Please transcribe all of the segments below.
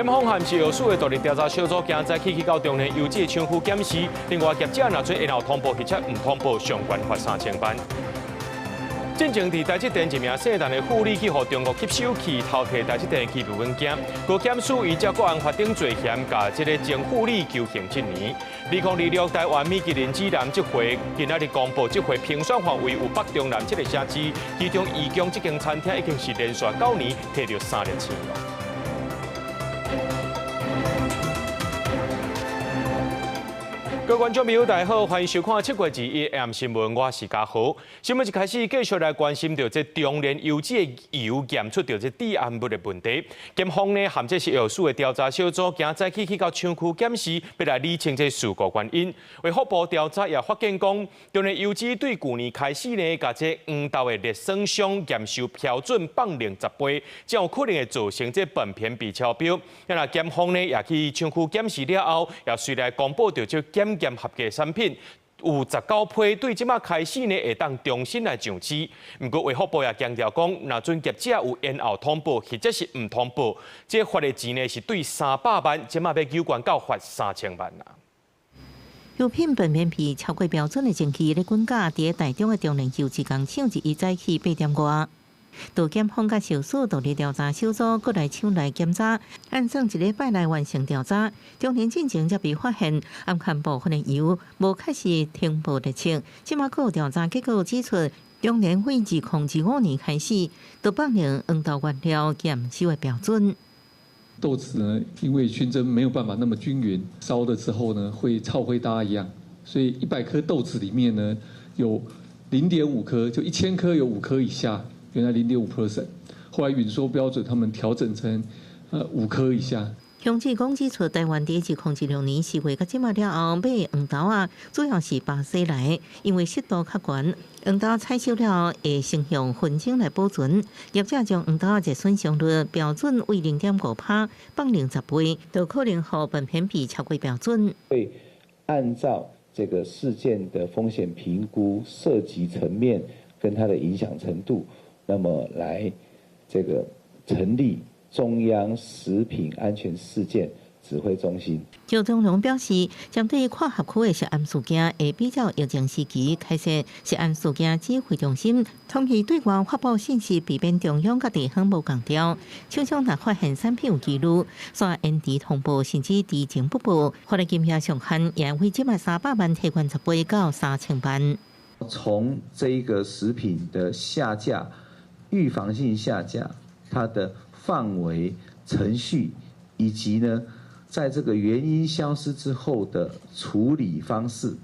檢方和食藥署的獨立調查小組今早起去到中聯油脂廠區檢視，另外業者若準延後通報或者毋通報，上懸罰3000萬。進前佇台積電一名姓陳的婦女去予中國吸收去偷提台積電機密文件，高檢署依照國安法頂罪嫌，共這个前婦女求刑7年。2026台灣米其林指南這回今仔日公布，這回評選範圍有北中南七个城市，其中義工這間餐廳已經是連續9年提著三粒星。各位觀眾朋友，大家好，歡迎收看7月21 AM 新聞，我是嘉豪。新聞一開始，繼續來關心著這中聯油脂的油驗出著這致癌物的問題。檢方呢，和這食藥署的調查小組，今早起去到廠區檢視，欲來理清這事故原因。衛福部調查也發現講，中聯油脂對舊年開始呢，共這黃豆的熱損傷驗收標準放量10倍，才有可能會造成這苯偏比超標。啊，檢方呢也去廠區檢視了後，也隨來公布著這檢驗合格產品有19批，對這馬開始呢會當重新來上市。毋過衛福部也強調講，若準業者有延後通報或者是毋通報，這罰的錢呢是對300萬，這馬欲加懸到罰3000萬啊。油品苯偏比超過標準的證據咧，滾架佇台中的中聯油脂工廠，日早起8點外。杜檢方佮食藥署獨立調查小組閣來廠內檢查，按算一禮拜內完成調查。中聯進前才被發現暗含部分的油無確實停報熱測，這馬閣有調查結果指出，中聯對2025年開始，就放量黃豆原料驗收的標準。豆子呢，因為燻蒸沒有辦法那麼均勻，燒了之後呢，會臭灰搭一樣，所以100顆豆子裡面呢，有0.5顆，就1000顆有5顆以下。原來0.5%，後來允說標準，他們調整成5顆以下。鄉志講指出，台灣佇2006年4月到這馬了後買黃豆仔，主要是巴西來，因為濕度較懸，黃豆採收了後會先用燻蒸來保存。業者將黃豆仔熱損傷率標準為0.5%，放量10倍，就可能予苯偏比超過標準。會按照這個事件的風險評估涉及層面跟它的影響程度，那麼來這個成立中央食品安全事件指揮中心。趙長龍表示，針對跨轄區的食安事件，會比照疫情時期開設食安事件指揮中心，統一對外發布信息，避免中央佮地方無仝調。廠商若發現產品有疑慮，煞延遲通報，甚至知情不報，罰的金額上限也為這馬300萬提懸10倍到3000萬。從這一個食品的下架，預防性下架，它的範圍、程序，以及呢，在這個原因消失之後的處理方式，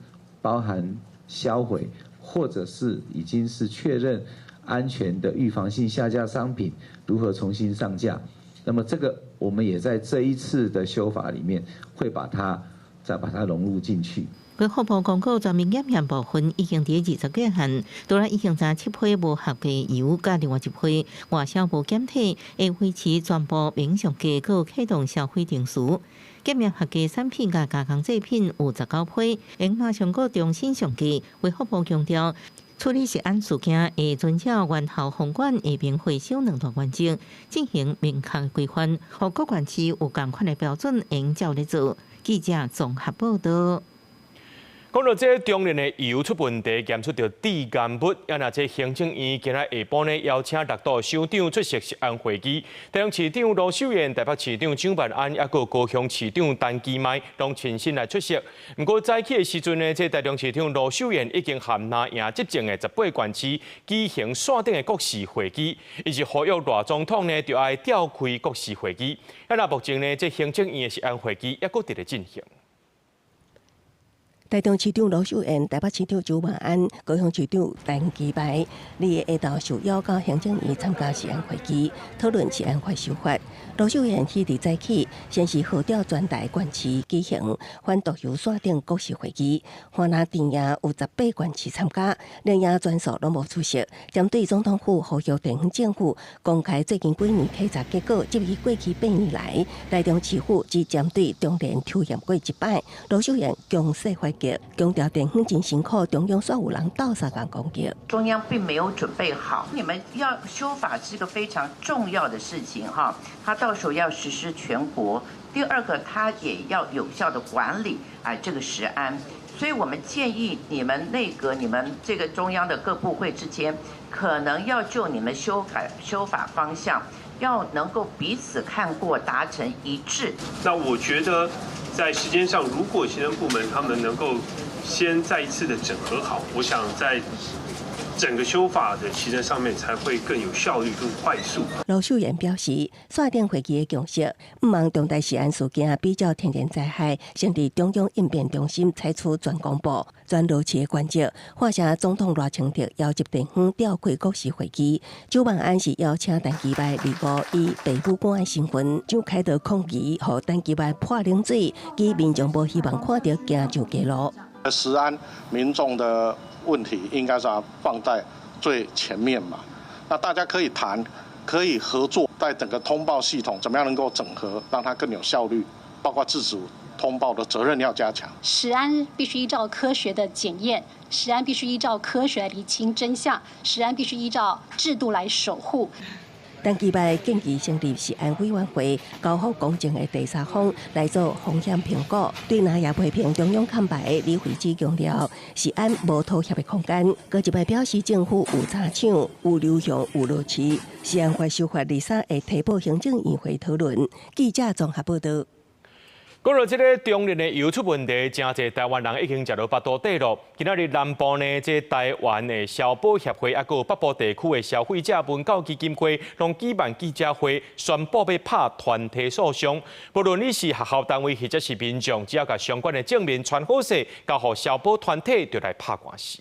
包含銷毀，或者是已經是確認安全的預防性下架商品，如何重新上架？那麼這個我們也在這一次的修法裡面，會把它再把它融入進去。衛福部公告全面檢驗部分已經佇20幾項，除了已經查7批無合格油，佮另外一批外銷無檢體，會維持全部免上架，閣啟動銷毀程序。檢驗合格產品佮加工製品有19批，會馬上閣重新上架。衛福部強調，處理食安事件會遵照源頭防管、下面回收兩大原則進行明確規範，予各縣市有仝款的標準，會照咧做。記者綜合報導。講到這中聯的油出問題，檢出著致癌物，啊若這行政院今仔下晡呢邀請六都首長出席食安會議，台中市長盧秀燕、台北市長蔣萬安，抑閣高雄市長陳其邁，攏親身來出席。毋過早起的時陣呢，這台中市長盧秀燕已經和藍營執政的18縣市舉行線頂的國是會議，伊是呼籲賴總統呢，著愛召開國是會議。啊若目前呢，這行政院的食安會議抑閣佇咧進行。台中市長盧秀燕、台北市長蔣萬安、高雄市長陳其邁，禮下晝受邀到行政院參加食安會議，討論食安法修法。盧秀燕彼日早起，先是號召全台縣市舉行反毒油線頂國是會議，泛藍陣營有18縣市參加，綠營全數攏無出席。針對總統府呼籲地方政府公開最近幾年體查結果，質疑過去8年來，台中市府只針對中聯抽驗過一擺，盧秀燕強勢回擊。擊，強調地方真辛苦，中央煞有人鬥相共攻擊。中央並沒有準備好，你們要修法是一個非常重要的事情哈，他到時候要實施全國。第二個，他也要有效的管理啊這個食安，所以我們建議你們內閣、你們這個中央的各部會之間，可能要就你們修改修法方向，要能夠彼此看過，達成一致。那我覺得在時間上，如果行政部門他們能夠先再一次的整合好，我想在整個修法的期程上面才會更有效率、更快速。盧秀燕表示，線頂會議的共識，毋望重大食安事件比照天然災害，成立中央應變中心，採取全公報、全羅市的原則。華城總統賴清德邀集地方召開國是會議，蔣萬安是邀請陳其邁二五以地府官的身份，就開導抗議，予陳其邁潑冷水，其民眾無希望看著行上街路。食安民眾的問題應該是要放在最前面嘛。那大家可以談，可以合作，在整個通報系統怎麼樣能夠整合，讓它更有效率，包括自主通報的責任要加強。食安必須依照科學的檢驗，食安必須依照科學來釐清真相，食安必須依照制度來守護。陳其邁建議成立食安委員會，交予公正的第三方來做風險評估。對那也批評中央空白，李慧芝強調，食安無妥協的空間。閣一擺表示政府有查廠、有流向、有落市，食安法修法23會提報行政院會討論。記者綜合報道。講到這个中煉的油出問題，誠濟台灣人已經食到腹肚底囉。今仔日南部呢，這台灣的消保協會，抑閣有北部地區的消費者文教基金會，攏舉辦記者會，宣布欲拍團體訴訟。無論你是學校單位或者是民眾，只要共相關的證明傳好勢，交予消保團體，就來拍官司。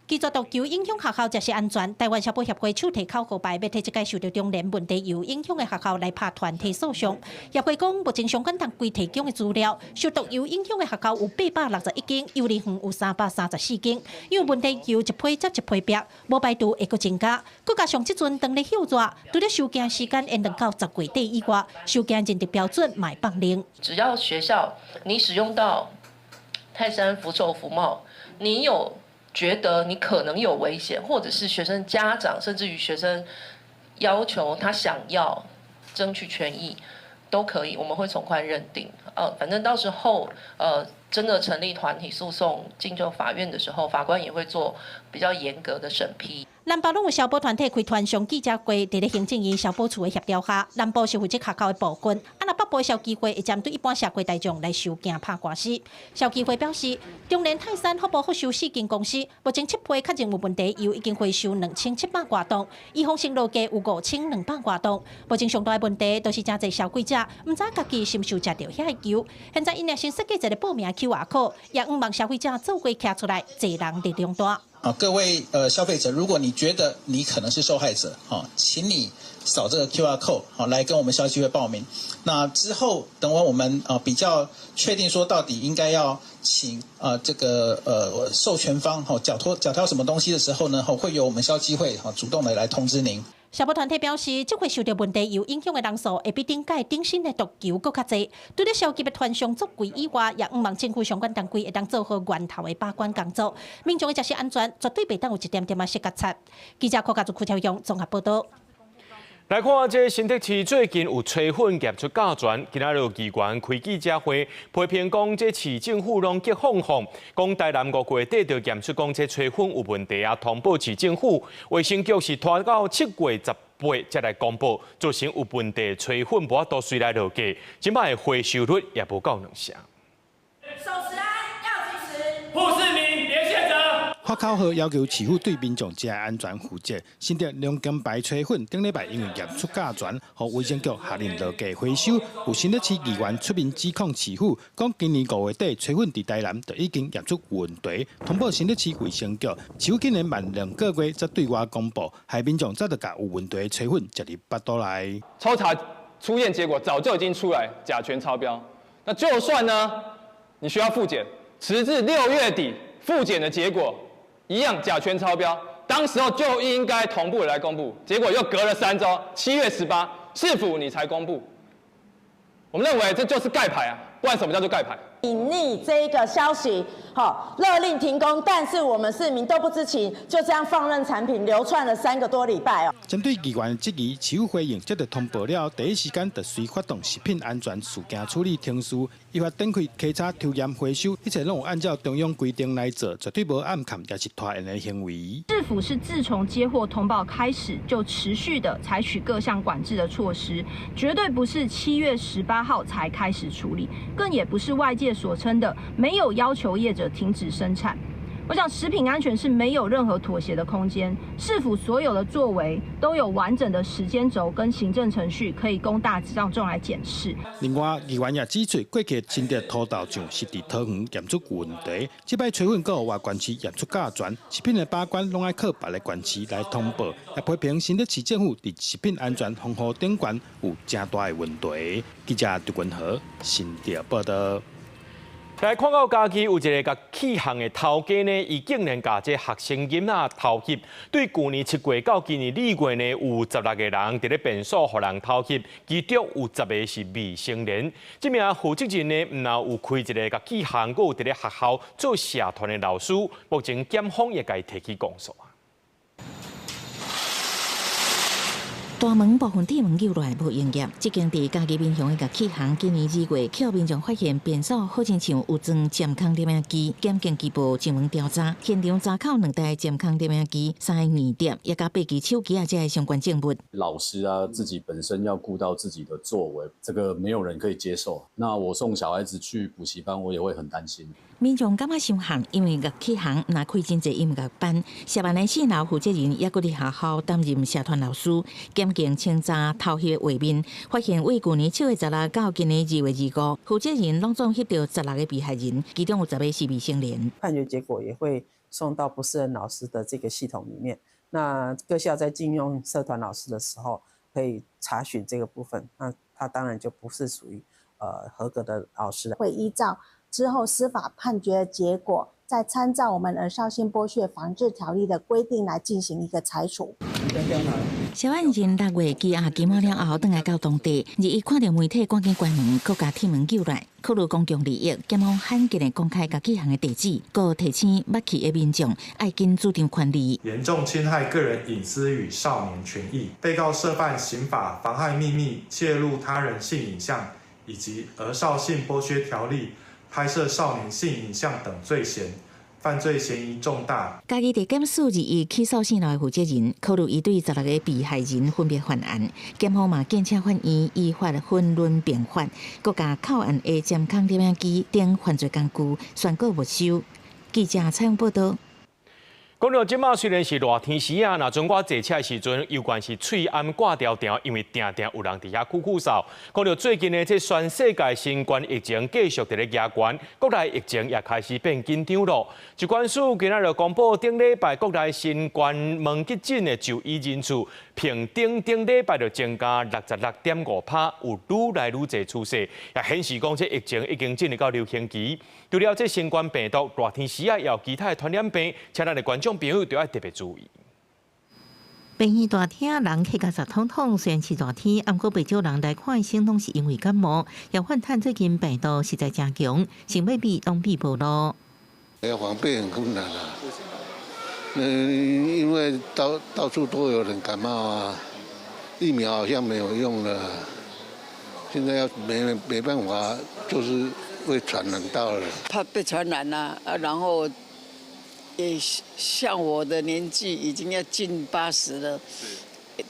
拒絕毒油影響學校食食安全，台灣消保協會手提口號牌，欲替這屆受著中煉問題油影響的學校來拍團體訴訟。協會講，目前相關單位提供的資料，受毒油影響的學校有861間，幼兒園有334間。因為問題油一批接一批爆，無排除會閣增加。閣加上這陣當咧歇熱，除了收件時間延長到10月底以外，收件認證標準嘛會放寬。只要學校你使用到泰山福壽福茂，你有覺得你可能有危險，或者是學生家長，甚至於學生要求他想要爭取權益，都可以，我們會從寬認定。反正到時候，真的成立團體訴訟進入法院的時候，法官也會做比較嚴格的審批。南部攏有消保團體開團上記者會，佇咧行政院消保處的協調下，南部是負責學校的部分，啊若北部的消基會會針對一般社會大眾來收件拍官司。消基會表示，中煉泰山福部福壽四間公司，目前七批確認有問題，油已經回收2700外噸，預防性落架有5200外噸。目前上大的問題，就是誠濟消費者毋知家己是毋是有食著遐个油。現在𪜶也先設計一個報名 QR code，也向望消費者做伙徛出來，濟人力量大。啊，各位消費者，如果你覺得你可能是受害者，哈，請你掃這個 QR code，好，來跟我們消基會報名。那之後等我們啊比較確定說到底應該要請啊這個授權方哈繳托繳交什麼東西的時候呢，會由我們消基會哈主動的來通知您。消保團體表示，這回受著問題油影響的人數會比頂屆頂新的毒油閣較濟。除了消極的團商作為以外，也向望政府相關單位會當做好源頭的把關工作，民眾的食食安全絕對袂當有一點點仔小過錯。記者柯家族邱超勇綜合報道。來看這新竹市最近有炊粉驗出甲醛，今仔日議員開記者會批評講，這市政府攏激放放，講台南5月底就驗出講這炊粉有問題啊，通報市政府，衛生局是拖到7月18才來公布，造成有問題炊粉無法度隨來落架，這擺的回收率也無夠兩成。守食安要及時，護市民別卸責。發口號要求市府對民眾食安全負責。新竹龍金牌炊粉頂禮拜因為驗出甲醛，予衛生局下令落架回收。有新竹市議員出面指控市府，講今年5月底炊粉佇台南就已經驗出問題，通報新竹市衛生局，市府竟然慢2個月才對外公布，害民眾早就共有問題的炊粉食入腹肚內。抽查初驗結果早就已經出來，甲醛超標。那就算呢，你需要複檢，遲至6月底複檢的結果。一樣甲醛超標，當時候就應該同步來公布，結果又隔了3週，7月18，市府你才公布。我們認為這就是蓋牌啊，不然什麼叫做蓋牌？隱匿這個消息，好，勒令停工，但是我們市民都不知情，就這樣放任產品流竄了3個多禮拜哦。針對議員質疑，市府回應，接到通報了，第一時間就隨發動食品安全事件處理程序，依法展開稽查、抽驗、回收，一切攏有按照中央規定來做，絕對無暗崁，也是拖延的行為。市府是自從接獲通報開始，就持續的採取各項管制的措施，絕對不是7月18號才開始處理，更也不是外界所稱的沒有要求業者停止生產。我想食品安全是沒有任何妥協的空間，市府所有的作為都有完整的時間軸跟行政程序，可以供大眾來檢視。另外，議員也指出，過去新竹土豆醬是佇桃園驗出問題，這擺炊粉閣有外縣市驗出甲醛，食品的把關攏愛靠別个縣市來通報，也批評新竹市政府佇食品安全防護頂懸有誠大的問題。記者杜君和新竹報道。來看到嘉義有一个樂器行的頭家呢，伊竟然共這學生囡仔偷翕。對舊年7月到今年2月呢，有16个人佇咧便所予人偷翕，其中有10个是未成年。這名負責人呢，毋但有開一个樂器行，閣有佇咧學校做社團的老師。目前檢方也共伊提起公訴。大門部分鐵門扭落來無營業，這間佇嘉義民雄的樂器行，今年2月，予民眾發現便所好親像有裝監控攝影機，檢警拘捕上門調查，現場查扣兩台監控攝影機、三个硬碟，也佮八支手機仔這相關證物。老師啊，自己本身要顧到自己的作為，這個沒有人可以接受。那我送小孩子去補習班，我也會很擔心。民眾感覺傷憾，因為樂器行若開真濟音樂班，涉案的四樓負責人猶閣佇學校擔任社團老師。檢警清查偷翕畫面，發現為舊年7月16到今年2月25，負責人攏總翕著16個被害人，其中有10個是未成年。判決結果也會送到不適任老師的這個系統裡面。那各校在進用社團老師的時候，可以查詢這個部分。那他當然就不是屬於合格的老師了。會依照之後司法判決的結果，再參照我們兒少性剝削防治條例的規定來進行一個裁處。涉案人6月寄押期滿了後，轉來到當地，而伊看著媒體趕緊關門，閣共鐵門扭來，考慮公共利益，檢方罕見的公開樂器行的地址，閣提醒捌去的民眾愛緊主張權利。嚴重侵害個人隱私與少年權益，被告涉犯刑法妨害秘密、竊錄他人性影像以及兒少性剝削條例拍攝少年性影像等罪嫌。犯罪嫌疑重大。嘉義地檢署日起訴四樓的負責人，考慮伊對16個被害人分別犯案，檢方嘛建請法院依法分論併罰，閣共扣案的監控攝影機等犯罪工具宣告沒收。記者採訪報道。講到這馬雖然是熱天時啊，若陣我坐車的時陣，尤其是喙罨掛牢牢，因為定定有人佇遐咳咳嗽。講到最近呢，這全世界新冠疫情繼續佇咧加懸，國內疫情也開始變緊張咯。疾管署今仔日公布，頂禮拜國內新冠門急診的就醫人數，比頂頂禮拜就增加66.5%，有愈來愈濟趨勢，也顯示講這疫情已經進入到流行期。除了這新冠病毒，熱天時啊，也有其他的傳染病，請咱的觀眾朋友就愛特別注意。病院大廳人客甲雜統統，雖然是熱天，毋過袂少人來看醫生，攏是因為感冒。也反嘆最近病毒實在誠強，想欲避攏避無路。要防備很困難啊！嗯，因為到到處都有人感冒啊，疫苗好像沒有用了，現在要沒辦法，就是會傳染到了。怕被傳染啊，啊，然後也像我的年紀已經要近80了，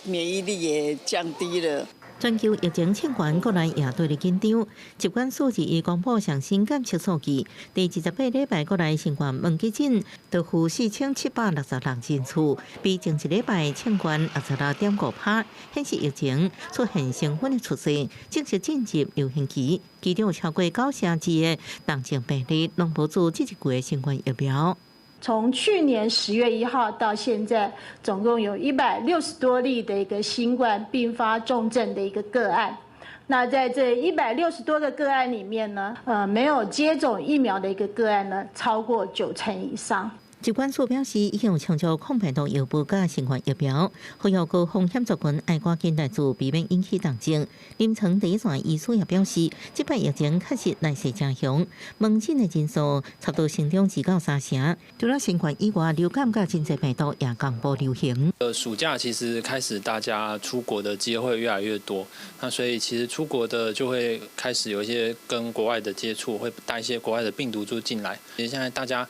免疫力也降低了。全球疫情衝懸，國內也對咧緊張。疾管署日伊公布上新監測數據，佇28禮拜國內新冠門急診，就負4766人次，比前一禮拜衝懸66.5%，顯示疫情出現升溫的趨勢，正式進入流行期。其中有超過92%的重症病例，攏無注這一季的新冠疫苗。從去年10月1號到現在，總共有160多例的一個新冠併發重症的一個個案。那在這160多個個案裡面呢，沒有接種疫苗的一個個案呢，超過九成以上。疾管署表示，已經有搶做抗病毒藥物佮新冠疫苗，呼籲高風險族群愛趕緊來做，避免引起重症。臨床第一線醫師也表示，這擺疫情確實來勢誠兇，門診的人數差不多成長2到3成。除了新冠以外，流感佮真濟病毒也同步流行。暑假其實開始大家出國的機會越來越多，那所以其實出國的就會開始有一些跟國外的接觸，會帶一些國外的病毒株進來。其實現在大家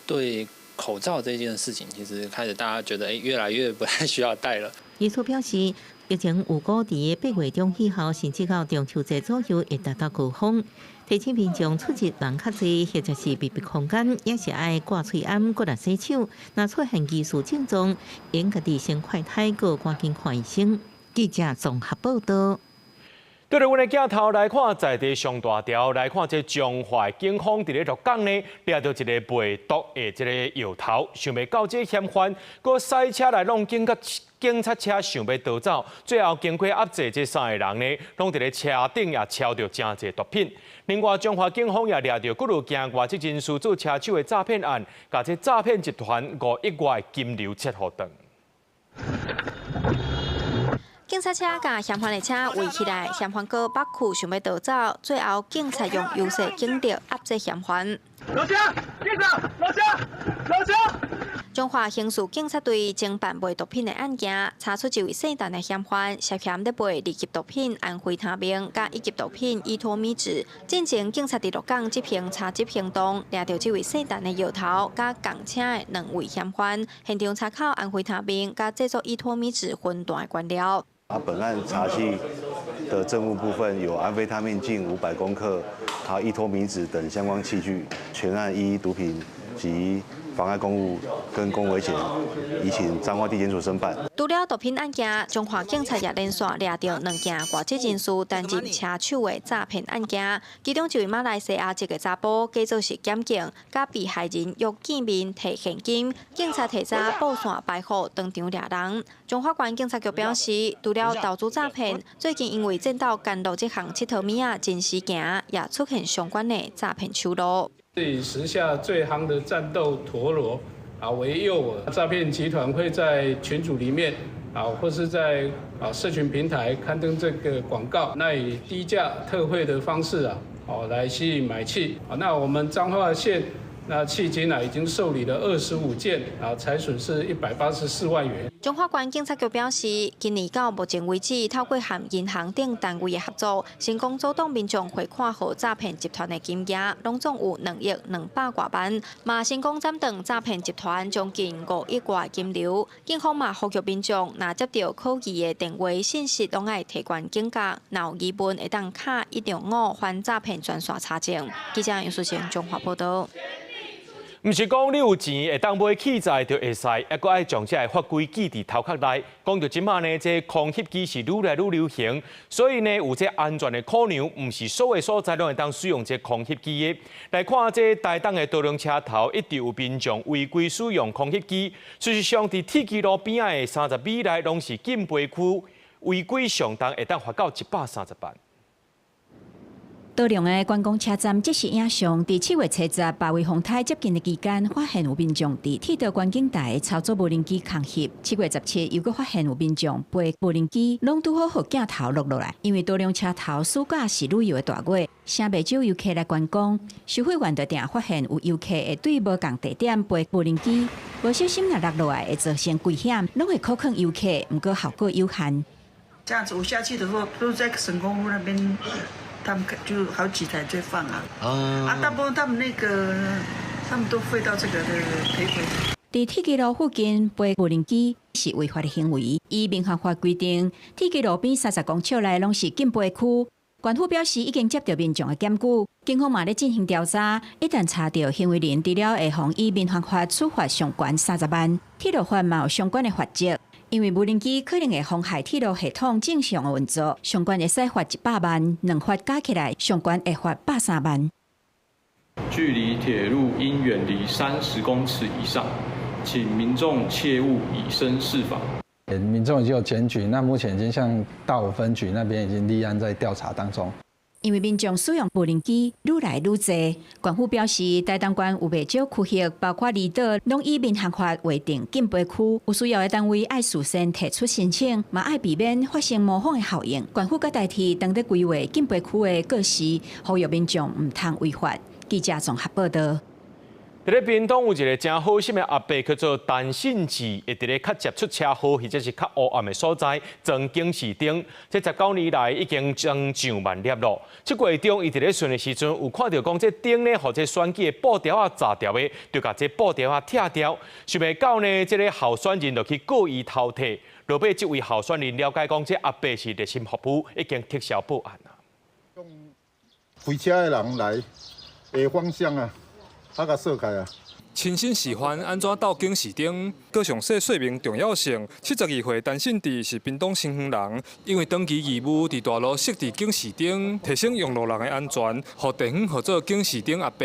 對口罩這件事情，其實開始大家覺得，越來越不太需要戴了。醫師表示，疫情預估佇8月中以後，甚至到中秋節左右會達到高峰。提醒民眾出入人較濟，或者是密閉空間，也是愛掛喙罨、骨力洗手。若出現疑似症狀，應家己先快篩，閣趕緊看醫生。記者綜合報道。對著阮的鏡頭來看，在地上大條來看，這彰化警方佇咧鹿港呢，掠著一个賣毒的這个藥頭，想袂到這嫌犯，閣駛車來挵警察車，想欲逃走，最後經過壓制，這三個人呢，攏佇咧車頂也抄著誠濟毒品。另外，彰化警方也掠著幾落件外籍人士做車手的詐騙案，共這詐騙集團5億外金流切予斷。警察車共嫌犯的車圍起來，嫌犯閣縛褲想欲逃走，最後警察用優勢警力壓制嫌犯。老鄉，警察，老鄉，老鄉。彰化刑事警察隊偵辦賣毒品的案件，查出一位姓陳的嫌犯涉嫌咧賣二級毒品安非他命佮一級毒品依托咪酯。進前警察佇鹿港執行查緝行動，掠著這位姓陳的藥頭佮仝車的兩位嫌犯，現場查扣安非他命佮製作依托咪酯分段的原料。本案查緝的證物部分有安非他命近500公克，還有依托咪酯等相關器具，全案依毒品及妨礙公務跟公危險，移請彰化地檢署偵辦。除了毒品案件，彰化警察也連續掠著兩件外籍人士擔任車手的詐騙案件，其中一位馬來西亞籍的查埔，假做是檢警，佮被害人約見面提現金，警察提早布線埋伏，當場掠人。彰化縣警察局表示，除了投資詐騙，最近因為戰鬥甘露這項𨑨迌物仔真時行，也出現相關的詐騙手路。以時下最夯的戰鬥陀螺為誘餌，詐騙集團會在群組裡面或是在社群平台刊登這個廣告，那以低價特惠的方式來吸引買氣。那我們彰化縣那迄今已經受理了25件財損是184萬元。彰化縣警察局表示，今年到目前為止，透過和銀行等單位的合作，成功阻擋民眾匯款予詐騙集團的金額，攏總有2億200外萬，嘛成功斬斷詐騙集團將近5億外金流。警方嘛呼籲民眾，若接著可疑的電話信息，攏愛提懸警覺，若有疑問會當敲165反詐騙專線查證。記者楊淑賢彰化報導。毋是講你有錢會當買器材就會使，猶閣愛將這个法規記佇頭殼內。講著這馬呢，這空翕機是愈來愈流行，所以呢，有這安全的考量，毋是所有所在攏會當使用這空翕機的。來看這台東的多龍車頭，一直有民眾違規使用空翕機。事實上，佇鐵支路邊仔的30米內，攏是禁飛區，違規上重會當罰到130萬。多龍的觀光車站這是影像，佇7月70八位風台接近的期間，發現有民眾佇鐵道觀景台操作無人機空翕。7月17又閣發現有民眾飛無人機，攏拄好予鏡頭錄落來。因為多龍車頭暑假是旅遊的大月，誠袂少遊客來觀光，收費員就定發現有遊客會對無仝地點飛無人機，無小心若落落來會造成危險，攏會苦勸遊客，毋過效果有限。這樣子我下去的時候，都在省公路那邊。他們就好幾台在放啊，大部分他們那個，他們都飛到這個的賠回。佇鐵支路附近飛無人機是違法的行為。依民航法規定，鐵支路邊30公尺內攏是禁飛區。縣府表示已經接著民眾的檢舉，警方嘛咧進行調查。一旦查著行為人，除了會予依民航法處罰上懸30萬，鐵路法嘛有相關的罰則。因為無人機可能會妨害鐵路系統正常的運作，上懸會使罰100萬，兩罰加起來上懸會罰130萬。距離鐵路應遠離30公尺以上，請民眾切勿以身試法。民眾已經有檢舉，那目前已經向大武分局那邊已經立案在調查當中。因為民眾使用無人機愈來愈濟。縣府表示，台東縣有袂少區域，包括離島，攏以民航法劃定禁飛區，有需要的單位愛事先提出申請，嘛愛避免發生模仿的效應。縣府佮台鐵當咧規劃禁飛區的告示，呼籲民眾毋通違法。記者綜合報道。佇咧屏東有一个誠好心的阿伯，叫做陳信志，會佇咧較捷出車禍或者是較烏暗的所在裝警示燈。這19年來已經裝上萬粒咯。這過程中，伊佇咧巡的時陣，有看著講這燈呢，予這選舉的布條仔砸著的，就共這布條仔拆掉。想袂到呢，這个候選人就去告伊偷提。落尾這位候選人了解講，這阿伯是熱心服務，已經撤銷報案啦。開車的人來的方向啊。他共鎖開啊！親身示範按怎鬥警示燈，閣詳細說明重要性。72歲陳信志是屏東新園人，因為長期義務佇大路設置警示燈，提升用路人的安全，予地方號做警示燈阿伯。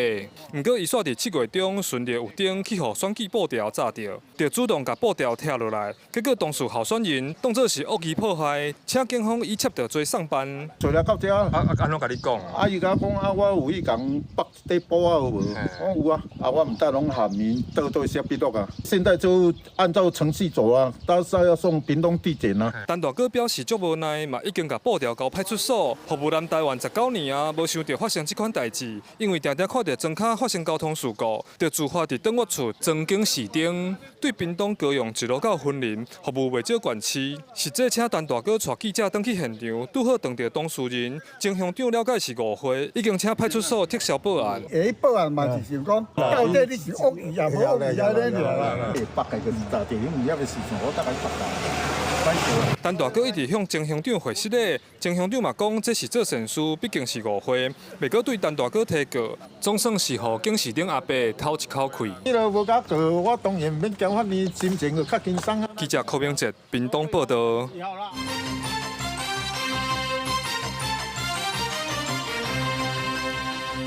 毋過伊煞佇7月中順著有燈去予選舉布條砸著，就主動共布條拆落來。結果當事候選人當做是惡意破壞，請警方以窃盜罪送辦。做來到遮，啊，按怎共你講？啊，伊共我講啊，我有去共縛塊布仔有無？我有啊，啊，我毋知攏下面倒倒寫筆錄啊。現在就按照程序走啊，到時候要送屏東地檢啊。陳大哥表示足無奈，嘛已經共布條交派出所。服務南台灣19年啊，無想著發生這款代誌，因為定定看著莊跤發生交通事故，就自發佇轉彎處裝警示燈。對屏東高雄一路到雲林，服務袂少縣市。實際請陳大哥帶記者轉去現場，拄好碰著當事人。曾鄉長了解是誤會，已經請派出所撤銷報案。欸，報案嘛是想講，到底你是惡意也無惡意啊？咧爾。縛開就是砸著，因為遐個時陣我大概縛開。陳大哥一直向曾鄉長回釋咧，曾鄉長嘛講這是做善事，畢竟是誤會，袂閣對陳大哥提告，總算是予警示燈阿伯透一口氣。你若無共告，我當然毋免交法，你心情就較輕鬆啊。記者柯明哲，屏東報道。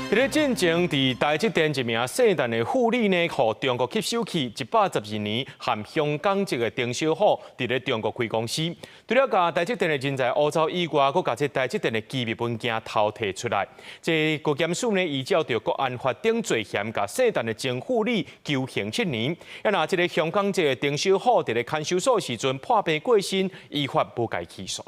佇咧進前，佇台積電一名姓陳的婦女呢，予中國吸收去112年，含香港籍的丁小虎佇咧中國開公司。除了共台積電的人才挖走以外，閣共這台積電的機密文件偷提出來。這高檢署呢，依照著國安法等罪嫌，共姓陳的前婦女求刑7年。啊，若這个香港籍的丁小虎佇咧看守所時陣破病過身，依法無共起訴。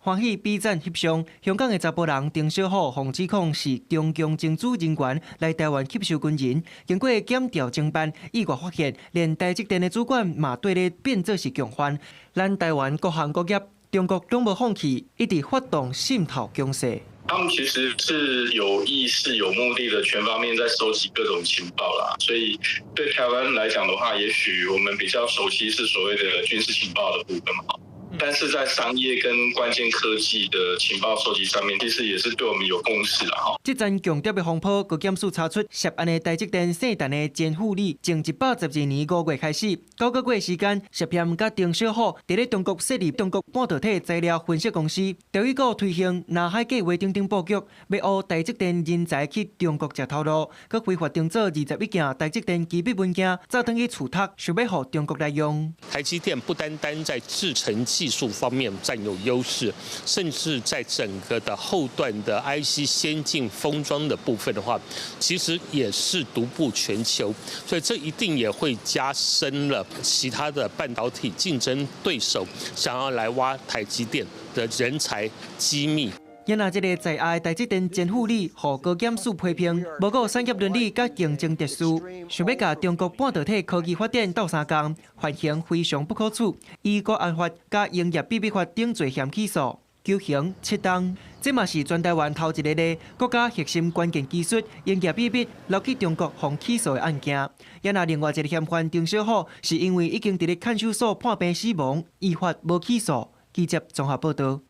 歡喜比讚翕相，香港的查埔人丁小虎，予指控是中共情治人員來台灣吸收軍人，經過檢調偵辦，意外發現，連台積電的主管嘛綴咧變做是共犯。咱台灣各行各業，中國攏無放棄，一直發動滲透攻勢。他們其實是有意識、有目的的，全方面在收集各種情報啦。所以對台灣來講的話，也許我們比較熟悉是所謂的軍事情報的部分嘛。但是在商業跟關鍵科技的情報收集上面，其實也是對我們有共識啦。吼。這陣共諜的風波，高檢署查出涉案的台積電姓陳的前副理，從112年5月開始，9個月時間，涉嫌佮丁小虎佇咧中國設立中國半導體材料分析公司，調伊閣推行南海計劃等等布局，欲挖台積電人才去中國食頭路，閣非法定做21件台積電機密文件，走轉去厝託，想欲予中國來用。台積電不單單在製程技術方面佔有優勢，甚至在整個的後段的 IC 先進封裝的部分的話，其實也是獨步全球，所以這一定也會加深了其他的半導體競爭對手想要來挖台積電的人才機密。也若這个在押的台積電前副理，予高檢署批評，無顧產業倫理佮競爭秩序，想欲共中國半導體科技發展鬥相共，犯行非常不可取，依國安法佮營業秘密法等罪嫌起訴，求刑7冬。這嘛是全台灣頭一个咧國家核心關鍵技術營業秘密流去中國予起訴的案件。也若另外一个嫌犯丁小虎，是因為已經佇咧看守所判病死亡，依法無起訴。記者綜合報導。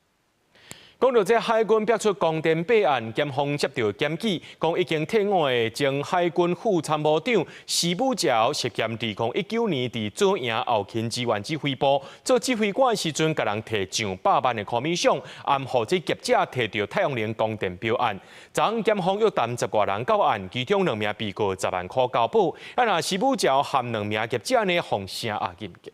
講到這海軍爆出光電弊案，檢方接著檢舉，講已經退伍的前海軍副參謀長徐武朝涉嫌2019年佇左營後勤支援指揮部做指揮官的時陣，共人提上百萬的 commission，暗予這業者提著太陽能光電標案。昨昏檢方約談10外人到案，其中兩名被告10萬箍交保，啊若徐武朝含兩名業者呢，予聲押禁見。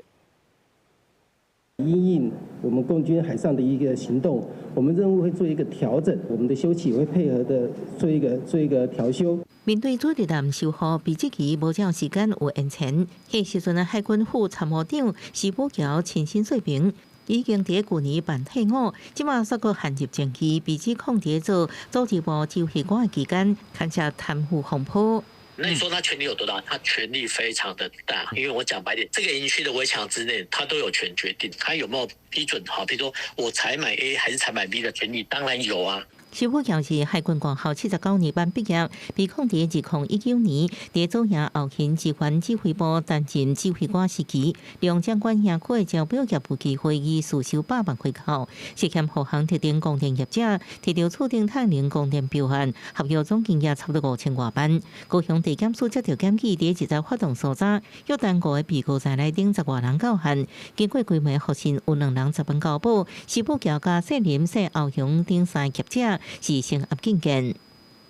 因應我們共軍海上的一個行動，我們任務會做一個調整，我們的修葺會配合的做一個調修。面對主力艦修護比這期無照時間有延遲，彼時陣的海軍副參謀長徐寶橋親身說明，已經佇舊年辦退伍，這馬煞閣陷入前期，被指控佇做組織部指揮官的期間，牽涉貪腐風波。那你說他權力有多大？他權力非常的大，因為我講白點，這個營區的圍牆之內，他都有權決定，他有沒有批准？好，比如說我採買 A 還是採買 B 的權利，當然有啊。徐寶橋是海軍官校79年班畢業，被控佇2019年佇左營後勤支援指揮部擔任指揮官時期，利用掌管營區的招標業務機會，以私收百萬回扣，涉嫌予項特定供電業者提著厝頂太陽能光電標案，合約總金額差不多5000外萬。高雄地檢署接著檢舉，佇一則發動搜查，約談五个被告在內頂10外人到案，經過規模複訊，有兩人十分交保，徐寶橋佮謝林、謝歐雄等三個業者是聲押禁見。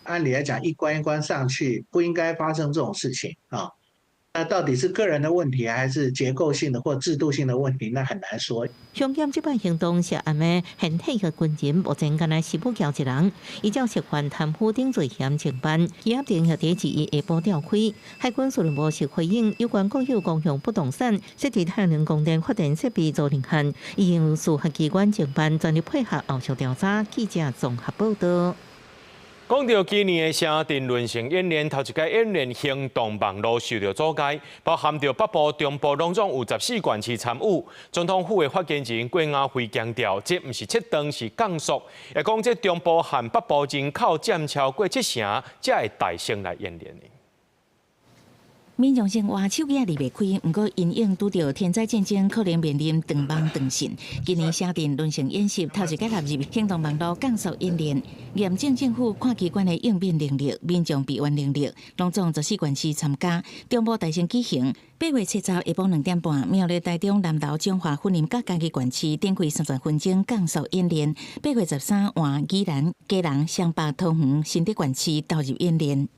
按理來講，一關一關上去，不應該發生這種事情啊。那到底是個人的問題，還是結構性的或制度性的問題？那很難說。兇嫌這擺行動涉案的現退役軍人，目前干焦徐寶橋一人，依照涉犯貪腐等罪嫌偵辦，羈押庭佇二一下晡調開。海軍司令部是回應有關國有公用不動產設置太陽能光電發電設備租賃案，已經由司法機關偵辦，全力配合後續調查。記者綜合報道。講到今年的城鎮韌性演練，頭一擺演練行動網路受著阻礙，包含著北部、中部攏總有14縣市參與。總統府的發言人郭雅慧強調，這毋是切斷，是降速。也講這中部和北部人口佔超過七成，才會大聲來演練。民眾生活手機也離袂開，毋過因應拄著天災戰爭，可能面臨斷網斷訊。今年城鎮韌性演習頭一擺納入行動網路降速演練，驗證政府跨機關的應變能力、民眾備援能力，攏總14縣市參加。中部大聲舉行，8月70下晡2點半，苗栗、台中、南投、彰化、雲林佮嘉義縣市展開30分鐘降速演練。8月13換宜蘭、基隆、雙北、桃園、新竹縣市投入演練。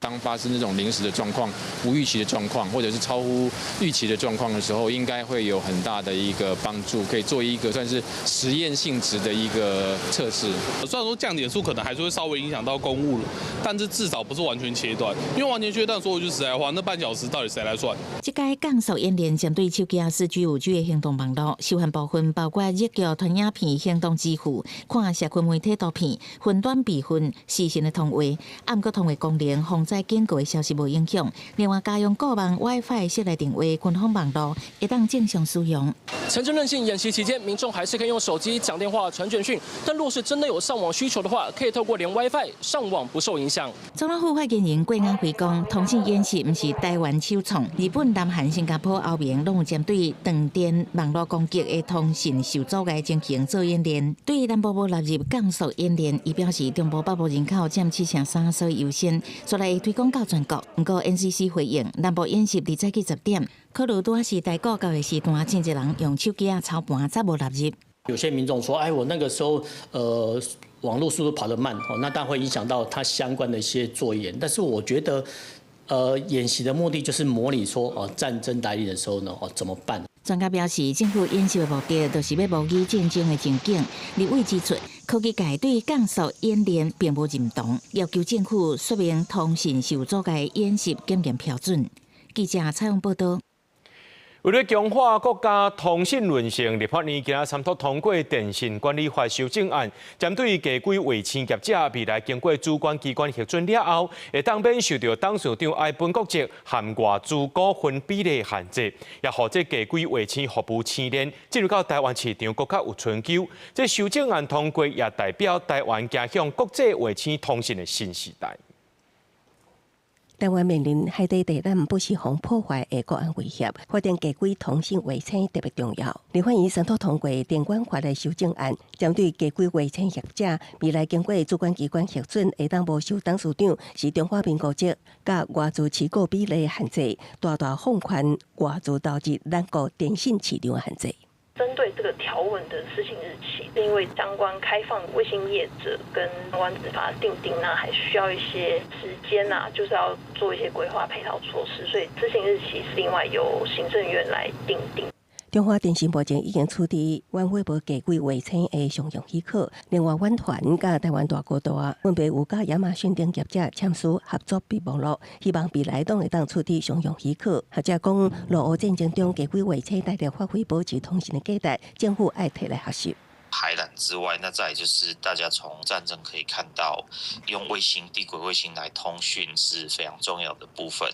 當發生這種臨時的狀況、無預期的狀況，或者是超乎預期的狀況的時候，應該會有很大的一個幫助，可以做一個算是實驗性質的一個測試。雖然說降點數可能還是會稍微影響到公務，但是至少不是完全切斷，因為完全切斷，說句實在話，那半小時到底誰來算？這屆降速演練針對手機4G、5G 的行動網路，受限部分包括日腳投影片、行動支付、看社群媒體圖片、雲端備份、視訊的通話，毋過通話功能、防災警告的消息無影響。另外，家用固網 WiFi 室內電話、軍方網路會當正常使用。城鎮韌性演習期間，民眾還是可以用手機講電話、傳簡訊，但若是真的有上網需求的話，可以透過連 WiFi 上網不受影響。總統府發言人郭雅慧講，通信演習毋是台灣首創，日本、南韓、新加坡、歐盟攏有針對斷電網路攻擊的通信受阻礙情形做演練。對於南部無納入降速演練，伊表示中部北部人口佔73%，所以優先，煞來會推廣到全國。毋過 NCC 回應，南部演習佇早起10點，考慮拄仔是台股交易時段，真濟人用手機仔操盤，才無納入。有些民眾說：“哎，我那個時候，網路速度跑得慢，哦，那當然會影響到它相關的一些作業。但是我覺得，演習的目的就是模擬說，哦，戰爭來臨的時候呢，哦，怎麼辦？” 專家表示，政府演習的目的，就是欲模擬戰爭的情景。立委指出，科技界對降速演練並無認同，要求政府說明通信受阻礙演習檢驗標準。記者採訪報道。為了強化國家通信韌性，立法院今仔三讀通過電信管理法修正案，針對低軌衛星業者未來經過主管機關核准了後，會當免受著董事長愛本國籍和外資股份比例限制，也予這低軌衛星服務星鏈進入到台灣市場，閣較有春秋。這修正案通過，也代表台灣走向國際衛星通信的新時代。台灣面臨海底地纜不時予破壞的國安威脅，發展低軌通信衛星特別重要。立法院三讀通過電管法的修正案，針對低軌衛星業者，未來經過主管機關核准，會當無受董事長是中華民國籍，佮外資持股比例限制，大大放寬外資投入咱國電信市場的限制。針對這個條文的施行日期，因為相關開放衛星業者跟相關執法訂定啊，還需要一些時間啊，就是要做一些規劃配套措施，所以施行日期是另外由行政院來訂定。中華電信目前已經取得遠火無低軌衛星的商用許可，另外遠傳佮台灣大哥大分別有佮亞馬遜等業者簽署合作備忘錄，希望未來攏會當取得商用許可。學者講，俄烏戰爭中低軌衛星帶來發揮保持通訊的價值，政府愛提來學習。海纜之外，那再就是大家從戰爭可以看到，用衛星、低軌衛星來通訊是非常重要的部分。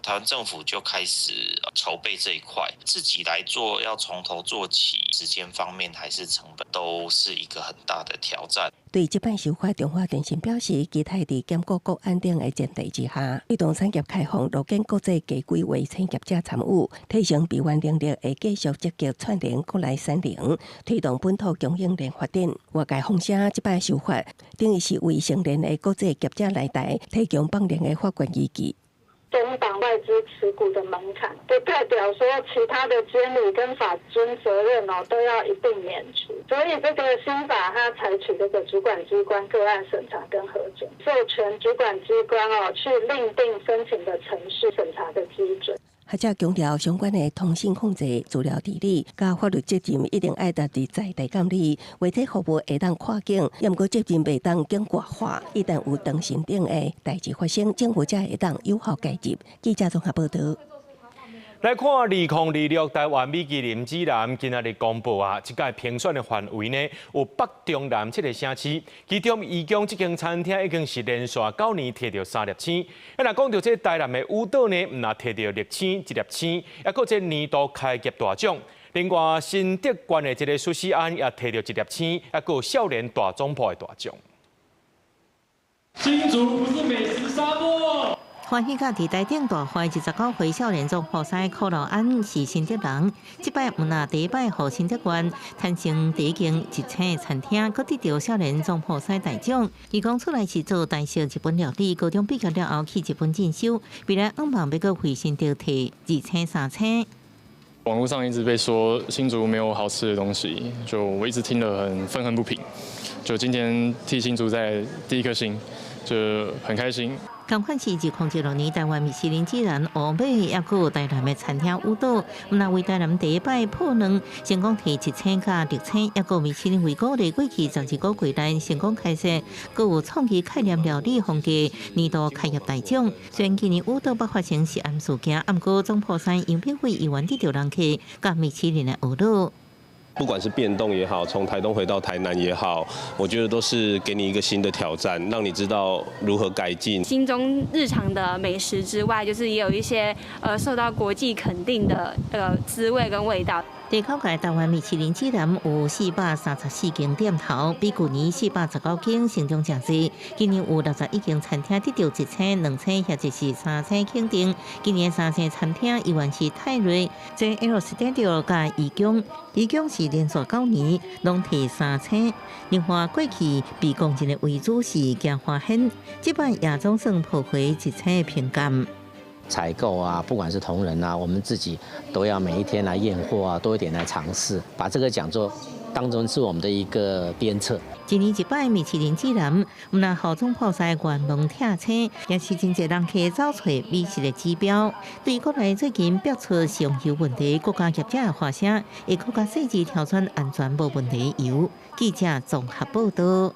台灣政府就開始籌備這一塊，自己來做，要從頭做起，時間方面還是成本，都是一個很大的挑戰。對這擺修法，中華電信表示，期待佇兼顧國安等的前提之下，推動產業開放，樂見國際低軌衛星業者參與，提升備援能力，會繼續積極串聯國內產能，推動本土供應鏈發展。外界風聲這擺修法，等於是為成年的國際業者來台提供放量的法權依據。中檔外資持股的門檻，不代表說其他的監理跟法遵責任哦都要一併免除。所以這個新法它採取這個主管機關個案審查跟核准，授權主管機關哦去另定申請的程序審查的基準。學者強調，相關的通信控制、資料治理、佮法律責任一定愛佇在地監理，媒體服務會當跨境，毋過責任袂當境外化。一旦有通信頂的代誌發生，政府才會當有效介入。記者綜合報道。來看2026台灣米其林指南今仔日公布啊，這屆評選的範圍呢有北中南七个省市，其中義工這間餐廳已經是連續9年提著三粒星。啊，若講著這台南的舞島呢，毋但提著六星一粒星，抑閣這年度開業大獎。另外新竹縣的這个壽司安也提著一粒星，抑閣有少年大總鋪的大獎。新竹不是美食沙漠。歡喜甲佇台頂大懷29歲少年總鋪師柯老安是新竹人，這擺毋但第一擺予新竹縣產生第一間一星餐廳，閣得著少年總鋪師大獎。伊講出來是做台式日本料理，高中畢業了後去日本進修，未來向望欲閣回新竹提二星三星。網絡上一直被說新竹沒有好吃的東西，就我一直聽得很憤恨不平。就今天替新竹在第一顆星，就很開心。仝款是2016年台灣米其林指南烏馬，抑閣有台南的餐廳舞島，毋但為台南第一擺破兩成功提一星佮六星，抑閣米其林為鼓勵過去12個月內成功開設，閣有創意概念料理風格年度開業大獎。雖然今年舞島捌發生食安事件，毋過總鋪師楊炳輝依然得著人客佮米其林的呵咾。不管是變動也好，從台東回到台南也好，我覺得都是給你一個新的挑戰，讓你知道如何改進。心中日常的美食之外，就是也有一些受到國際肯定的滋味跟味道。第九屆台灣米其林指南有434間店頭，比舊年419間成長誠濟。今年有61間餐廳得著一星、兩星或者是三星肯定。今年三星餐廳依然是泰瑞、JL Studio佮怡宮，怡宮是連續9年攏提三星。另外，過去被公認的為主是嘉華軒，這擺也總算破回一星的評鑑。採購啊，不管是同仁啊，我們自己都要每一天來驗貨啊，多一點來嘗試，把這個講座當成是我們的一個鞭策。一年一擺米其林指南，毋但予總鋪師願望拆星，也是真濟人客走揣美食的指標。對國內最近爆出食用油問題，國家業者的發聲，會閣較細緻挑選安全無問題的油。記者綜合報道。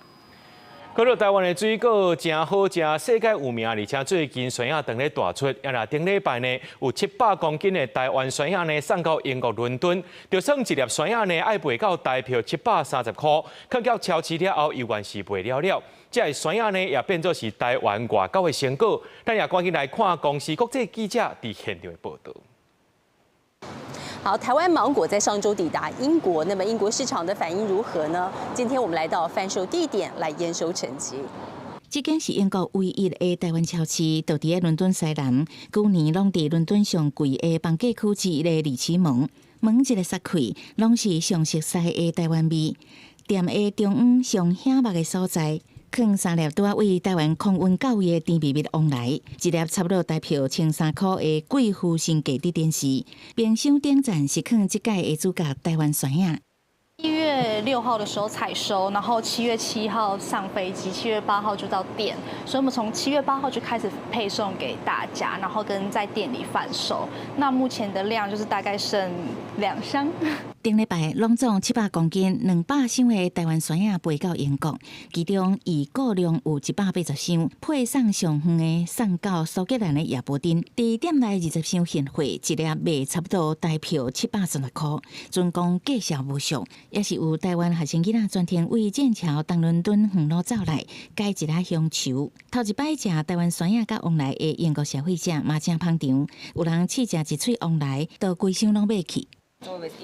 講著台灣的水果誠好食，世界有名，而且最近酸仔當咧大出，啊若頂禮拜呢有700公斤的台灣酸仔呢送到英國倫敦，就算一粒酸仔呢愛賣到台票730箍，囥到超市了後，猶原是賣了了。這个酸仔呢也變做是台灣外交的成果。咱也趕緊來看公視國際記者佇現場的報道。好，台灣芒果在上週抵達英國，那麼英國市場的反應如何呢？今天我們來到販售地點來驗收成績。這間是英國唯一的台灣超市，就佇咧倫敦西南，舊年攏佇倫敦上貴的房價區之一的麗奇門，門一个捒開，攏是上熟悉的台灣味。店的中央上顯目的所在，囥三粒拄仔為台灣空運到位的甜蜜蜜旺來，一粒差不多台票1300箍的貴婦升格的電視，冰箱頂層是囥這屆的主角台灣酸仔。1月6號的時候採收，然後7月7號上飛機，7月8號就到店，所以我們從7月8號就開始配送給大家，然後跟在店裡販售。那目前的量就是大概剩2箱。頂禮拜攏總700公斤200箱的台灣酸仔飛到英國，其中預估量有180箱，配送上遠的送到蘇格蘭的亞伯丁。佇店內20箱現貨，一粒賣差不多台票736箍，準講價數無俗，也是有台灣學生囡仔專程為劍橋東倫敦遠路走來，解一下鄉愁。頭一擺食台灣酸仔佮旺來的英國消費者嘛誠捧場，有人試食一喙旺來，就規箱攏買去。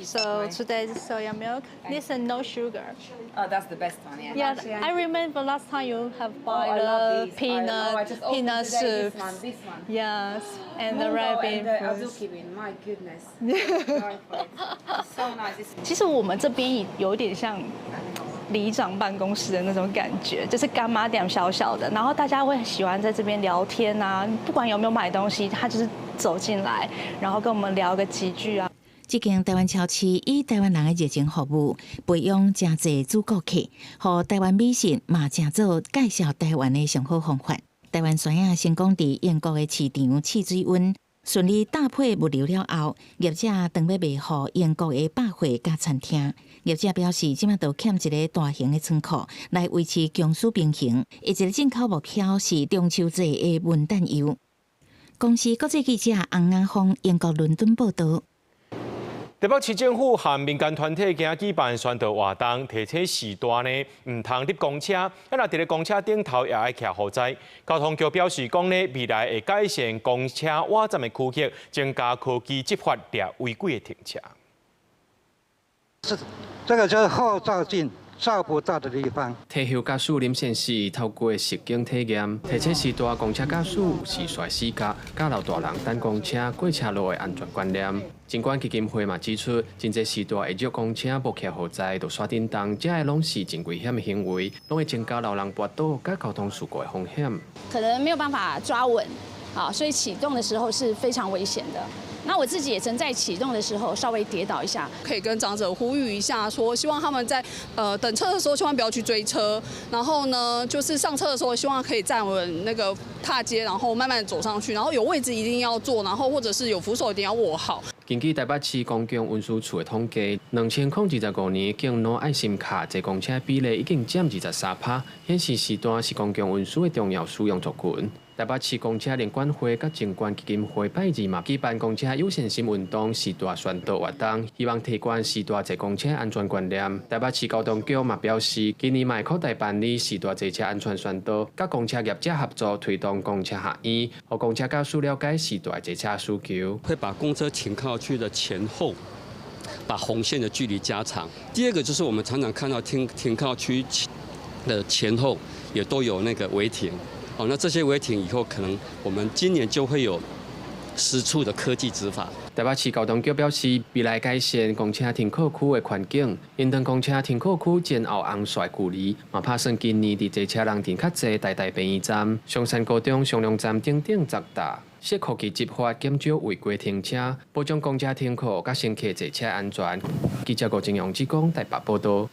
So today is soya milk. This is no sugar. Oh, that's the best one. Yeah. Yeah, I remember last time you have buy Oh, I love the these. Peanut Oh, I just opened peanut today soup. this one, this one. Yes, and the Mungo red bean and the fruits. azuki bean. My goodness. Die for it. It's so nice. It's 其實我們這邊有點像里長辦公室的那種感覺，就是柑仔店小小的，然後大家會喜歡在這邊聊天啊，不管有沒有買東西，他就是走進來，然後跟我們聊個幾句啊。這間台灣超市以台灣人的熱情服務，培養誠濟主顧客，予台灣美食嘛誠做介紹台灣的上好方法。台灣酸仔成功佇英國的市場試水溫，順利搭配物流了後，業者當欲賣予英國的百貨佮餐廳。業者表示，這馬都欠一个大型的倉庫來維持供需平衡。伊一个進口目標是中秋節的文旦柚。公視國際記者洪亞峰，英國倫敦報導。台北市政府和民間團體今仔舉辦宣導活動，提醒時段呢，毋通入公車，啊若佇咧公車頂頭也愛徛雨遮。交通局表示講呢，未來會改善公車倚站的區域，增加科技執法掠違規的停車。是，這個就是後照鏡照不到的地方。退休駕駛林先生透過實景體驗，提醒時段公車駕駛有時紲死角，教老大人等公車過車路的安全觀念。疾管基金會嘛指出，真濟時段會著公車無徛雨遮就煞振動，這个攏是真危險的行為，攏會增加老人跋倒佮交通事故的風險。可能沒有辦法抓穩，啊，所以啟動的時候是非常危險的。那我自己也曾在啟動的時候稍微跌倒一下，可以跟長者呼籲一下，說希望他們在等車的時候千萬不要去追車，然後呢，就是上車的時候希望可以站穩那個踏階，然後慢慢走上去，然後有位置一定要坐，然後或者是有扶手一定要握好。根據台北市公共運輸處的統計，2025年敬老愛心卡坐公車比例已經佔23%，顯示時段是公共運輸的重要使用族群。台北市公車聯管會佮疾管基金會拜二嘛舉辦公車友善心運動時段宣導活動，希望提懸時段坐公車安全觀念。台北市交通局嘛表示，今年嘛會擴大辦理時段坐車安全宣導，佮公車業者合作推動公車學院，予公車駕駛了解時段坐車需求。會把公車停靠區的前後，把紅線的距離加長。第二個就是我們常常看到停靠區的前後也都有那個違停。哦，那這些違停以後，可能我們今年就會有10處的科技執法。台北市交通局表示，未來改善公車停靠區的環境，應當公車停靠區前後紅線距離，嘛拍算今年佇坐車人陣較濟台大便宜站、松山高中雙龍站等等十搭設科技執法，減少違規停車，保障公車停靠佮乘客坐車安全。記者郭金陽志講台北報導。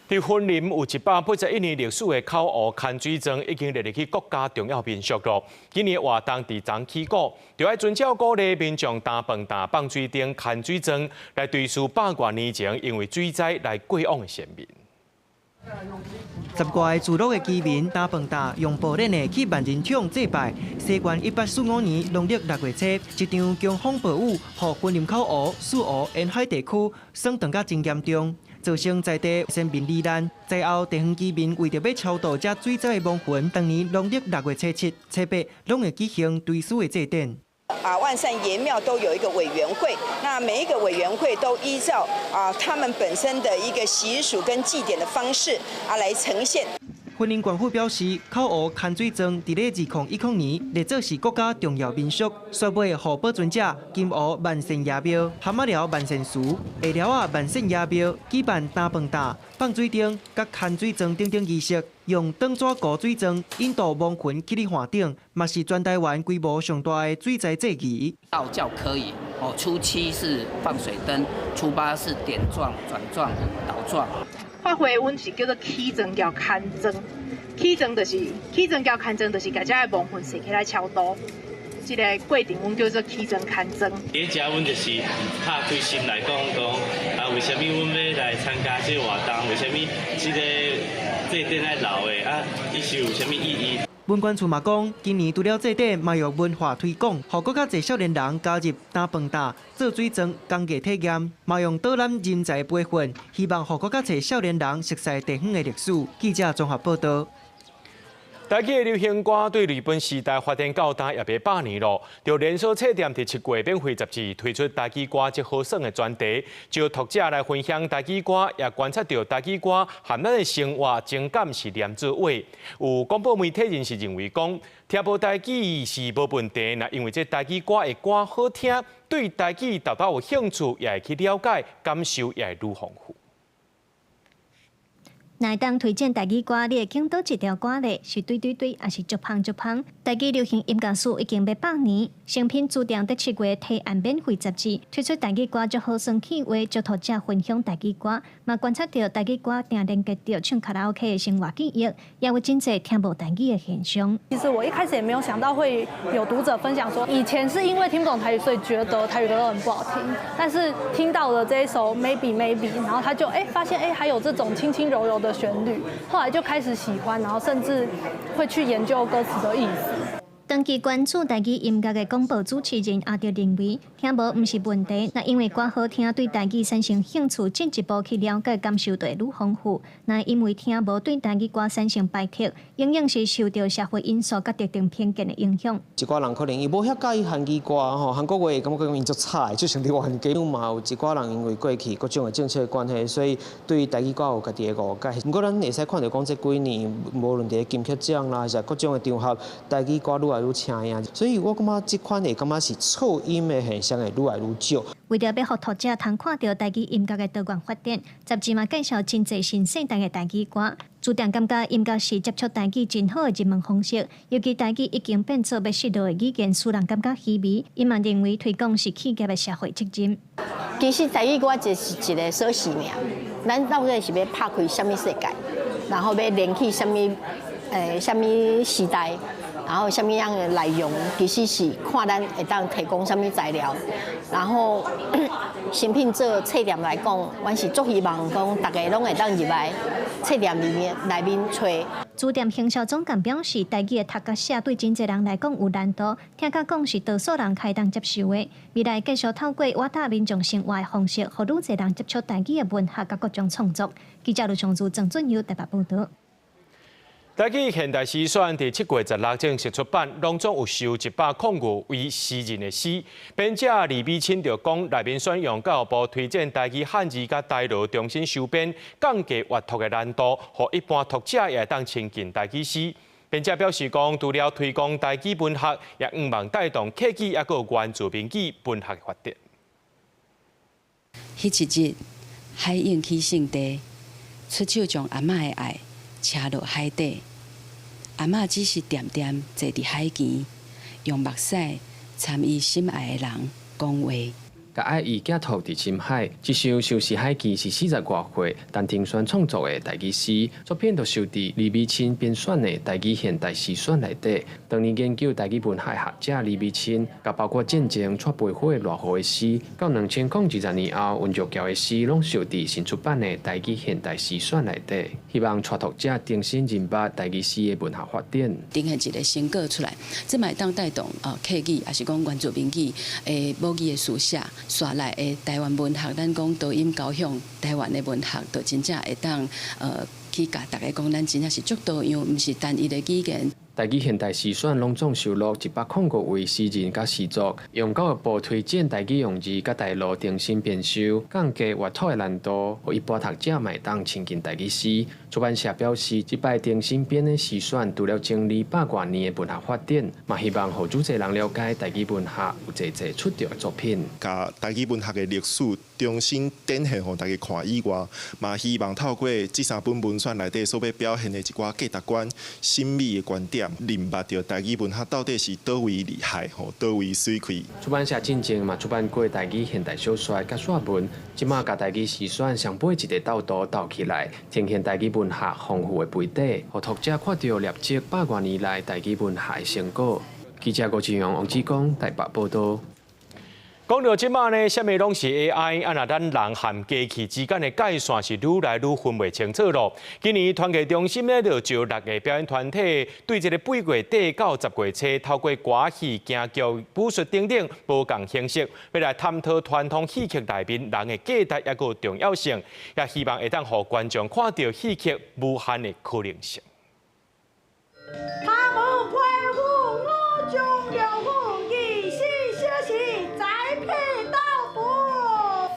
佇雲林有181年歷史的口湖牽水莊已經列入去國家重要民俗咯。今年活動佇昨起鼓，就愛遵照古禮民眾擔飯擔放水燈牽水莊來追思百外年前因為水災來過往的先民。10外个聚落的居民擔飯擔用步練的去萬人場祭拜。西元1845年農曆6月初，一場強風暴雨，予雲林口湖、四湖沿海地區損斷甲真嚴重，造成在地先民罹難。災後地方居民為著欲超度這水災的亡魂，當年農曆6月初七、初八，攏會舉行追思的祭典。啊，萬善爺廟都有一個委員會，那每一個委員會都依照他們本身的一個習俗跟祭典的方式來呈現。雲林縣府表示，口湖牽水莊佇咧2010年列做是國家重要民俗，煞尾予保存者金湖萬善爺廟、蚶仔寮萬善祠、下寮仔萬善爺廟舉辦擔飯擔、放水燈、佮牽水莊等等儀式，用長紙糊水莊引導亡魂去予岸頂，嘛是全台灣規模上大的水災祭儀。道教科儀哦，初七是放水燈，初八是點狀、轉狀、倒狀。法會阮是叫做起妝叫牽妝，起妝就是起妝叫牽妝，就是共這个亡魂踅起來超度。這個過程阮叫做起妝牽妝。佇遮阮就是拍開心來講講，啊，為啥物阮欲來參加這個活動？為啥物這个祭典愛留的？啊，伊是有啥物意義？文管處嘛講，今年除了祭典，嘛用文化推廣，予閣較濟少年人加入擔飯擔、做水妝、工藝體驗，嘛用導覽人才培訓，希望予閣較濟少年人熟悉地方的歷史。記者綜合報導。台語的流行歌對日本時代發展到今也欲百年囉。著連鎖冊店佇7月免費雜誌推出台語歌足好耍的專題，招讀者來分享台語歌，也觀察著台語歌和咱的生活情感是連做伙。有廣播媒體人士認為講，聽無台語是無問題，若因為這台語歌的歌好聽，對台語沓沓有興趣，也會去了解，感受也會愈豐富。若會當推薦台語歌，你會揀佗一條歌咧？是對對對，抑是足芳足芳？台語流行音樂史已經欲百年，誠品書店佇7月提案免費雜誌推出台語歌足好耍企劃，招讀者分享台語歌，嘛觀察著台語歌定連結著唱卡拉 OK 的生活記憶，也有真濟聽無台語的現象。其實我一開始也沒有想到會有讀者分享說，以前是因為聽不懂台語，所以覺得台語歌都很不好聽，但是聽到了這一首 Maybe Maybe，然後他就發現還有這種輕輕柔柔的旋律，後來就開始喜歡，然後甚至會去研究歌詞的意思。長期關注台語音樂的廣播主持人阿德認為，聽無毋是問題，若因為歌好聽，對台語產生興趣，進一步去了解，感受就會愈豐富。若因為聽無對台語歌產生排斥，永遠是受著社會因素佮特定偏見的影響。一寡人可能伊無遐佮意韓語歌吼，韓國話會感覺講𪜶足吵，就像佇冤家。嘛有一寡人因為過去各種的政策的關係，所以對台語歌有家己的誤解。毋過咱會使看著講，這幾年無論佇金曲獎啦，抑是各種的場合，台語歌愈來愈請影，所以我感覺這款會感覺是錯音的現象會愈來愈少。為著欲予讀者通看著台語音樂的多元發展，雜誌嘛介紹真濟新世代的台語歌。書店感覺音樂是接觸台語真好的入門方式，尤其台語已經變做欲失落的語言，使人感覺稀微。伊嘛認為推廣是企業的社會責任。其實台語歌就是一個鎖匙爾，咱到底是欲拍開啥物世界，然後欲連去啥物啥物時代。然後啥物樣的內容，其實是看咱會當提供啥物材料。然後誠品做冊店來講，阮是足希望講逐家攏會當入來冊店裡面內面揣。書店行銷總監表示，台語的讀佮寫對真濟人來講有難度，聽甲講是多數人較會當接受的。未來繼續透過活搭民眾生活的方式，予愈濟人接觸台語的文學佮各種創作。記者盧松如、鄭俊佑台北報導。台語現代詩選佇7月16正式出版，攏總有收105位詩人的詩。編者李美清就講，內面選用教育部推薦台語漢字佮台羅重新修編，降低閱讀的難度，予一般讀者也會當親近台語詩。編者表示講，除了推廣台語文學，也向望帶動客語抑閣原住民語文學的發展。彼一日，海湧起聖地，出手將阿嬤的愛車落海底。阿嬤只是恬恬坐佇海墘，用目屎參伊心愛的人講話。共愛意寄託佇深海，這首相思海墘是40外歲陳庭軒創作的台語詩作品，就收佇李美清編選的台語現代詩選內底。當年研究台語文學學者李美清，共包括戰爭帶背火賴和的詩，到2020年後，溫玉橋的詩，攏收佇新出版的台語現代詩選內底。希望帶讀者重新認捌台語詩的文學發展，呈現一個成果出來，這嘛會當帶動客語，抑是講原住民語的母語的書寫。紲來的台灣文學，咱講多音交響，台灣的文學，就真正會當去共大家講，咱真正是足多樣，毋是單一的語言。台語現代詩選攏總收錄105位詩人佮詩作，用教育部推薦台語用字佮台羅重新編修，降低閱讀的難度，予一般讀者嘛會當親近台語詩。出版社表示，這擺重新編的詩選，除了整理百外年的文學發展，嘛希望予愈濟人了解台語文學有濟濟出眾的作品。共台語文學的歷史重新展現予大家看以外，嘛希望透過這三本文選內底所欲表現的一寡價值觀、審美的觀點。验，认捌著台语文学到底是佗位厉害吼，佗位媠气。出版社进前嘛出版过台语现代小说佮散文，这马共台语诗选上尾一个斗图斗起来，呈现台语文学丰富的培底，予读者看著累积百外年来台语文学的成果。记者郭志勇、王志刚台北报道。讲到这马呢，啥物拢是 AI，啊若咱人和机器之间的界线是愈来愈分袂清楚咯。今年团艺中心呢，就招六个表演团体，对这个八月底到十月初，透过歌戏、京剧、武术等等无仝形式，欲来探讨传统戏曲内面人的价值抑阁重要性，也希望会当予观众看著戏曲无限的可能性。他们佩服我将了夫24小时栽培豆腐。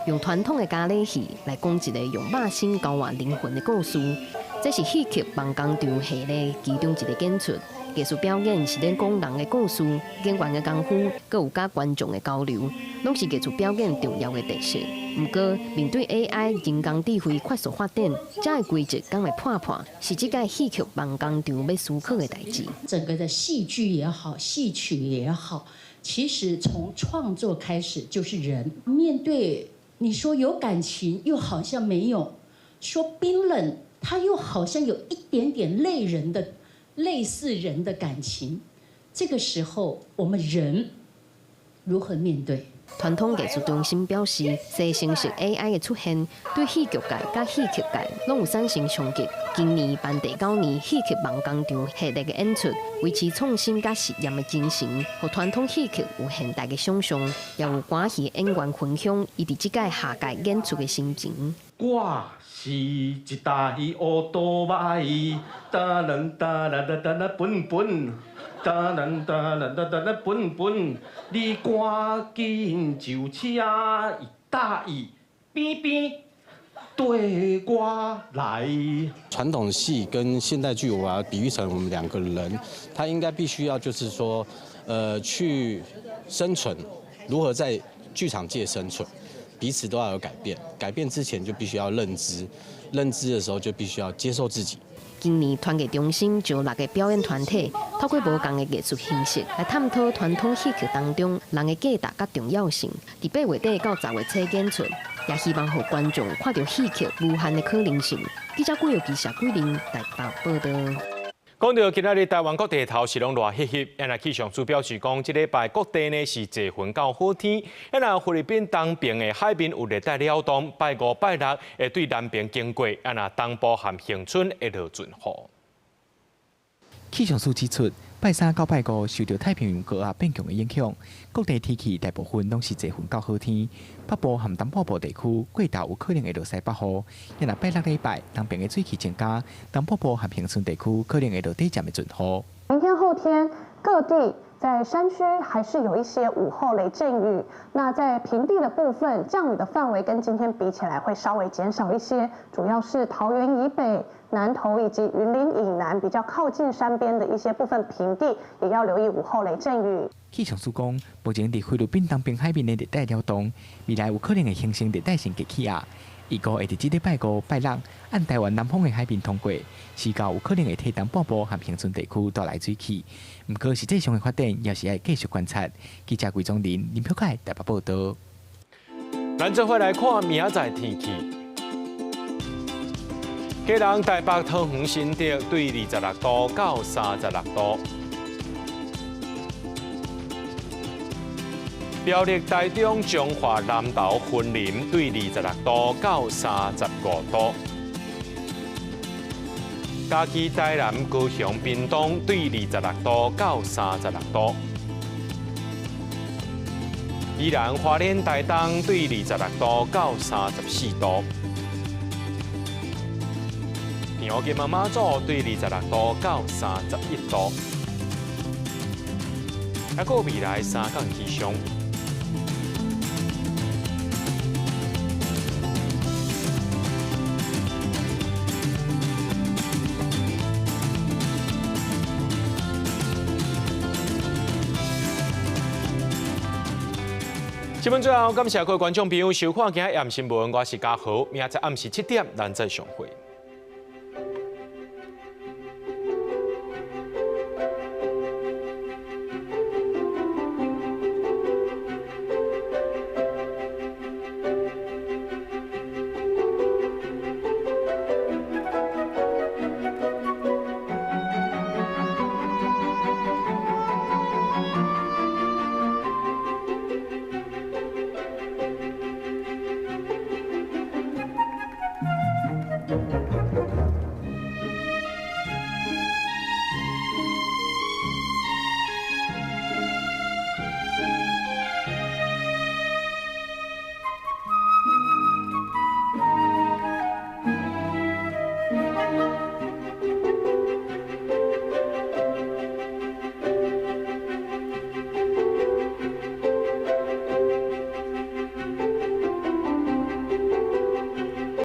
用传统的咖喱戏来讲一个用肉身交换灵魂的故事，这是戏曲梦工场系列其中一个演出。艺术表演是咧讲人的故事，演员的功夫，阁有佮观众的交流，拢是艺术表演重要的特色。毋过，面对 AI 人工智慧快速发展，这个规则敢会破破，是这届戏曲梦工场欲思考的代志。整个的戏剧也好，戏曲也好，其实从创作开始就是人面对你说有感情，又好像没有；说冰冷，它又好像有一点点类人的、类似人的感情。这个时候，我们人如何面对？传统艺术中心表示，生成式 AI 的出现，对戏剧界佮戏曲界拢有产生冲击。今年办第九年戏曲梦工场系列的演出，维持创新佮实验的精神，予传统戏曲有现代的想象，也有歌戏演员分享伊伫这届下届演出的心情。我是一台乌托邦，哒啦哒啦哒哒啦笨笨，哒啦哒啦哒哒啦笨笨，你赶紧就车伊搭伊边边对我来。传统戏跟现代剧，我把它比喻成我们两个人，他应该必须要就是说，去生存，如何在剧场界生存。彼此都要有改变，改变之前就必须要认知，认知的时候就必须要接受自己。今年团艺中心招六个表演团体，透过无仝的艺术形式来探讨传统戏曲当中人的价值佮重要性。伫八月底到十月初演出，也希望予观众看著戏曲无限的可能性。记者郭玉琪、谢桂玲台北报道。讲到今仔日台湾各地头是拢热煦煦，啊若气象署表示讲，这礼拜各地呢是济云到好天，啊若菲律宾东边的海面有热带扰动，拜五、拜六会对南边经过，啊若东部和恒春会落阵雨。气象署指出，拜三到拜五受著太平洋高压变强的影响，各地天气大部分拢是济云到好天。北部和东北部地区过昼有可能会落西北雨。若拜六礼拜东边的水汽增加，东北部和恒春地区可能会落短暂的阵雨。明天后天各地在山区还是有一些午后雷阵雨，那在平地的部分，降雨的范围跟今天比起来会稍微减少一些，主要是桃园以北、南投以及云林以南比较靠近山边的一些部分平地，也要留意午后雷阵雨。气象署讲，目前伫菲律宾东边海面的热带扰动，未来有可能会形成热带性低气压，预估会伫这礼拜五、拜六按台湾南方的海面通过，时到有可能会替东半部和恒春地区带来水汽。毋过实际上的发展，也是爱继续观察。记者魏宗林、林飘凯台北报道。咱做伙来看明仔载天气。基隆、台北、桃园、新竹对26度到36度。苗栗、台中、彰化、南投、云林对26度到35度。嘉义、台南、高雄、屏东对26度到36度。宜兰、花莲、台东对26度到34度。苗栗、马祖对26度到31度。还阁未来三天气象。新闻最后，感谢各位观众朋友收看今日暗新闻，我是嘉豪，明仔载暗时7点，咱再相会。